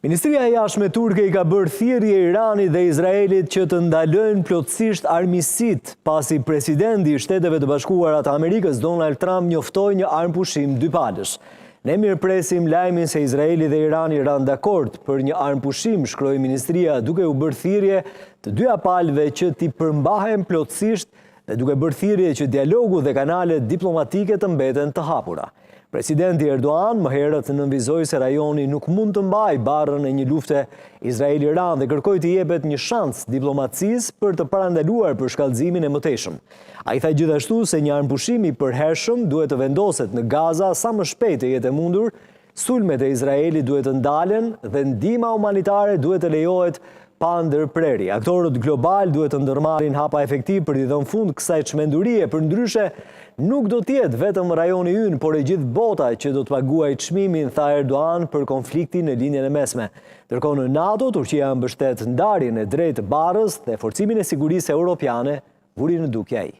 Ministria e Jashtme turke i ka bërë thirrje Iranit dhe Izraelit që të ndalojnë plotësisht armiqësitë, pasi presidenti i Shteteve të Bashkuara të Amerikës, Donald Trump njoftoi një armëpushim dypalësh. Ne mirëpresim lajmin se Izraeli dhe Irani ranë dakord për një armëpushim, shkroi ministria, duke u bërë thirrje të dyja palëve që t'i përmbahen plotësisht dhe duke bërë thirrje që dialogu dhe kanalet diplomatike të mbeten të hapura. Presidenti Erdogan më herët nënvizoi se rajoni nuk mund të mbajë barrën e një lufte Izrael-Iran dhe kërkoi t'i jepet një shans diplomacisë për të parandaluar përshkallëzimin e mëtejshëm. Ai tha gjithashtu se një armëpushim i përhershëm duhet të vendoset në Gaza sa më shpejt të jetë e mundur Sulmet e Izraelit duhet të ndalen dhe ndihma humanitare duhet të lejohet pa ndërprerje. Aktorët globalë duhet të ndërmarrin hapa efektivë për t'i dhënë fund kësaj çmendurie, përndryshe nuk do të jetë vetëm rajoni ynë, por e gjithë bota që do të paguajë çmimin, tha Erdogan për konfliktin në Lindjen e Mesme. Ndërkohë në NATO, Turqia mbështet ndarjen e drejtë të barrës dhe forcimin e sigurisë europiane, vuri në dukje ai.